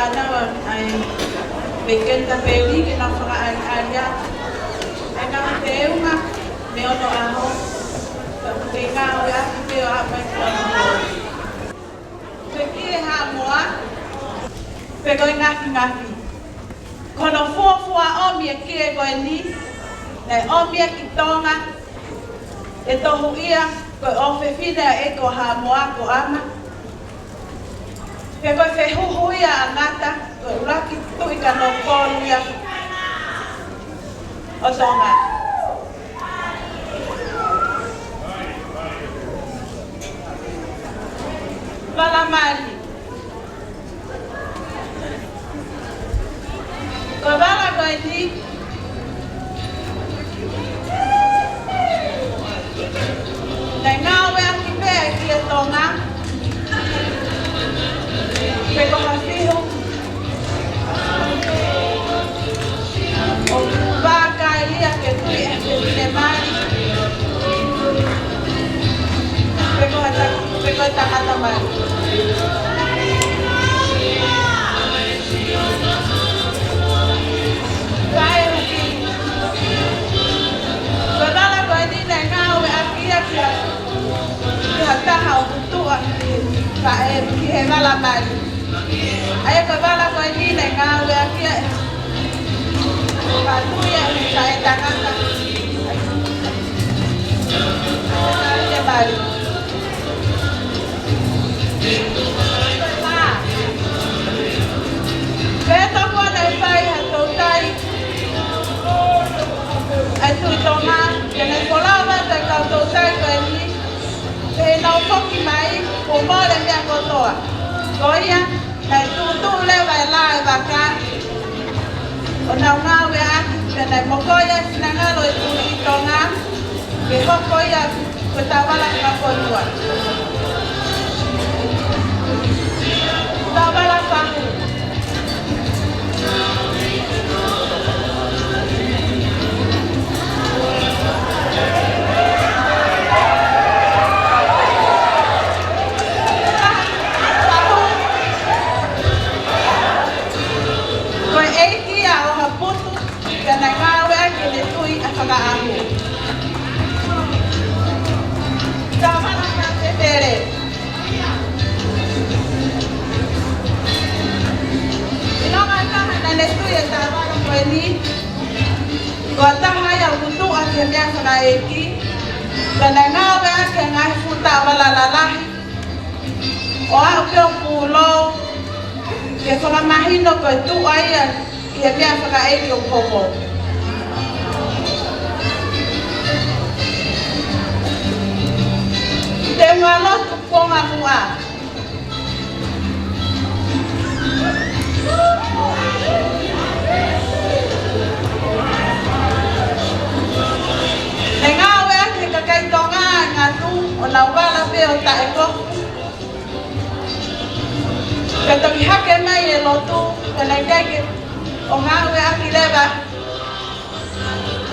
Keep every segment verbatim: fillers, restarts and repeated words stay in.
Ana wa ai, pekenta peli ke na fakaʻaliʻali atu. Ai na teunga, mei onoʻaho, ka ʻoku kei ngāueʻaki pē ʻo aʻu mai ki onoʻaho. Pe ki he Haʻamoa, pe ko e ngafingafi. Ko hono fuofua ʻomi e kie ko eni, naʻe ʻomi ia ki Tonga, ʻe tohuʻia ko e ʻofefine ʻa e ʻEiki ʻo Haʻamoa ko ʻAma. Pe ko e fehuhu ia ʻa Ngata, ko e ʻuluaki Tuʻi Kanokupolu ia ʻo Tonga. Vala mali. Ko e vala ko eni, naʻe ngāueʻaki pē ʻi he Tonga, pe ko ha fihu ʻo vakai ia ke tui ʻe he fefine mali. Pe ko ha ta-, pe ko e tangata mali. Kae huki. Ko e vala ko eni naʻe ngāueʻaki ia ki ha, ki ha taha ʻoku tuʻa ki he, ki he vala mali. ʻA ia ko e vala ko eni naʻe ngāueʻaki ia ʻe he, ka tui ia ʻe he tangata. Kae mali. Pea toki ʻosi fai ha toutai ʻa e Tuʻi Tonga, pea naʻe folau atu e kau toutai ko eni, pea nau foki mai, kuo mole meʻa kotoa. Ko ia, naʻe tuʻutuʻu leva e lao e vaka, ʻo nau ngāueʻaki, pea naʻe mokoi ai e finangalo e Tuʻi Tonga, ke hoko ia ko e taʻovala fakafonua. Taʻovala fahu. Ko e ʻeiki ia ʻo ha putu, pea naʻe ngāueʻaki ʻe he tuʻi ʻa Fakaʻaho. Taʻovala fakapepele. ʻIlonga e taha naʻa ne tui e taʻovala ko eni, ko e taha ia ʻoku tuʻa ki he meʻa fakaʻeiki, pea naʻe ngāueʻaki e ngaahi fuʻu taʻovala lalahi, ʻo aʻu ki he pulou, ke fakamahino ko e tuʻa ia ki he meʻa fakaʻeiki ʻoku hoko. Teunga lotu konga muʻa. Naʻe ngāueʻaki ʻe he kakai Tonga e ngatu ʻo nau vala pē ʻo taʻekofu. Pea toki hake mai e lotu, pea naʻe ʻikai ke ʻo ngāueʻaki leva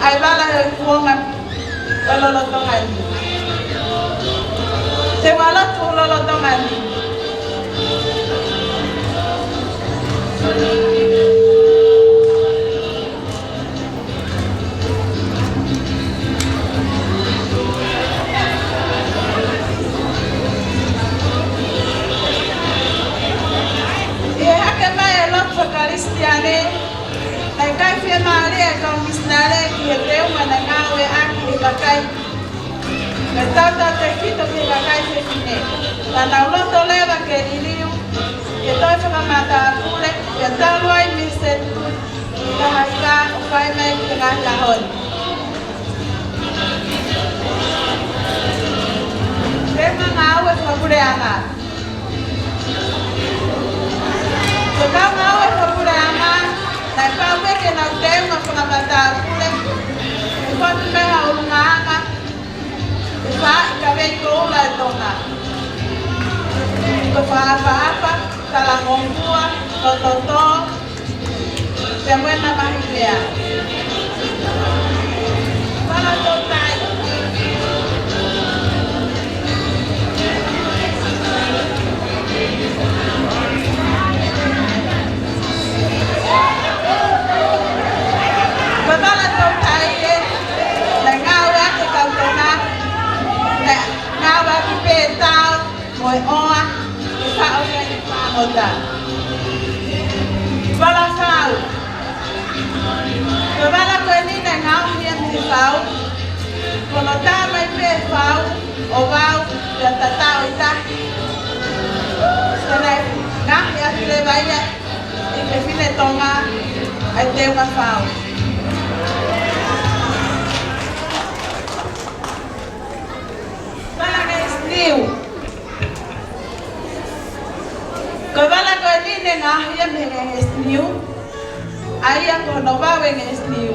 ʻa e vala he kuonga ʻo e lolotonga ni. Teunga lotu lolotonga ni. ʻI he hake mai e lotu faka-Kalisitiane, naʻe ʻikai fiemālie e kau misinale ki he teunga naʻe ngāueʻaki ʻe he kakai. Naʻe tautautefito ki he kakai fefine. Ka nau loto leva ke liliu, ke toe fakamatāpule, ke talu ai mei he senituli taha hiva ʻo fai mai ki he ngaahi ʻaho ni. Teunga ngāue fakapuleʻanga. Ko e kau ngāue fakapuleʻanga, naʻe pau pē ke nau teunga fakamatāpule, ʻi he potu meʻa ʻulungaanga, ʻi he Faaʻi Kavei Koula ʻo Tonga. Ko e fakaʻapaʻapa, talangofua, tototō, pea mo e mamahi meʻa. Fala toutai. Vaki pē tau mo e ʻoa, ke faʻo ia ki he fāngota. Vala fau. Ko e vala ko eni naʻe ngaohi ia mei he fau. Ko hono tā mai pē fau, ʻo vau, pea tatau ʻi tahi. Pea naʻe ngaohi atu leva ia ʻe he fefine Tonga ʻa e teunga fau. Vala ngēsiniu. Ko e vala ko eni naʻe ngaohi ia mei he ngēsiniu. ʻA ia ko hono vau e ngēsiniu.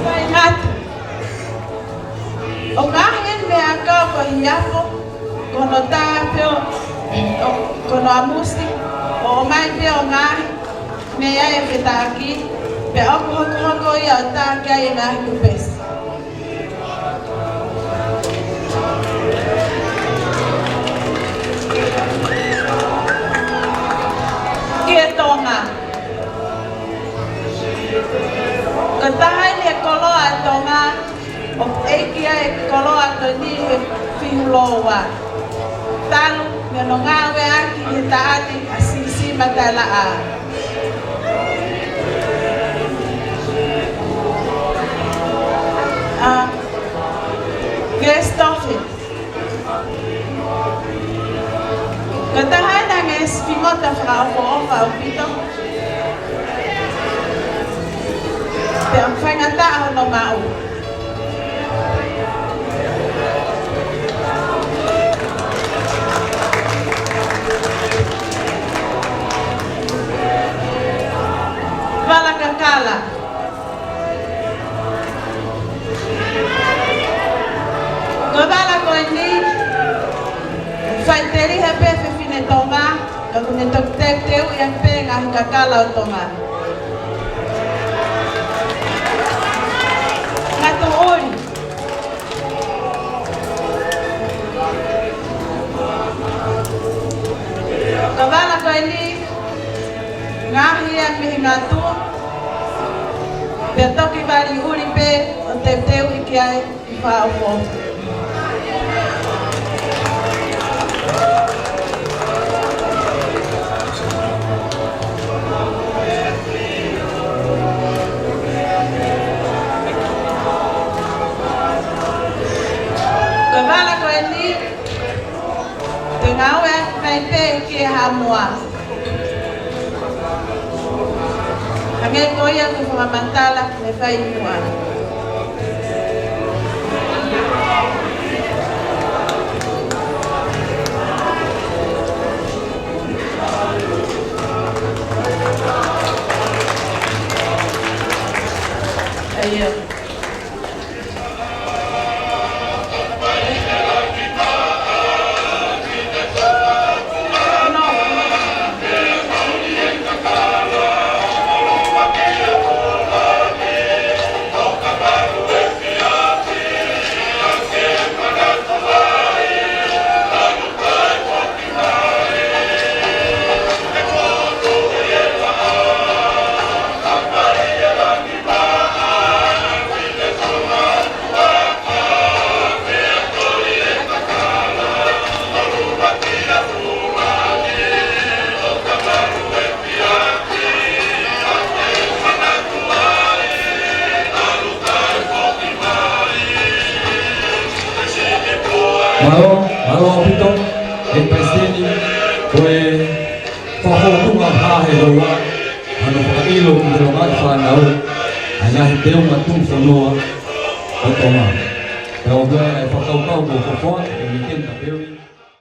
Faingataʻa. ʻO ngaohi eni mei he ʻakau ko Hiafo, ko hono tā pē ʻo, ʻo, ko hono ʻamusi, ʻo ʻomai pē ʻo ngaohi mei ai e fetaʻaki, pea ʻoku hokohoko ia ʻo tā ki ai e ngaahi kupesi. Ki he Tonga. Ko e taha eni e koloa ʻa Tonga, ʻoku ʻeiki ai e koloa ko eni he fihu lōua. Talu mei hono ngāueʻaki he taʻane ʻa Sisima Taelaʻā. ʻA, Gestofi. Ko e taha ena e ngaahi fingota fakaʻofoʻofa ʻaupito. Pea faingataʻa hono maʻu. Vala kakala. Ko e vala ko eni, faʻiteliha pē fefine Tonga, ka ʻoku ne toki teuteuʻi ʻaki pē ngaahi kakala ʻo Tonga. Ngatu ʻuli. Ko e vala ko eni, ngaohi ia mei he ngatu, pea toki vali ʻuli pē ʻo teuteuʻi ki ai ʻi he fakaʻofoʻofa. Ko e vala ko eni, te ngāueʻaki mai pē ki he haʻamoa. Hangē ko ia ko e fakamatala mei fai muʻa. ʻA ia. Mālō, mālō ʻaupito, ʻEiki Palesiteni, ko e fakahōtunga ʻa e lōua, ʻa hono fakaʻilo ki he longaʻi fānau ʻa e ngaahi teunga tuʻufonua ʻo Tonga. Pea ʻoku ʻi ai e fakakaukau kuo fofoa ʻe Mīkeni Tapeui.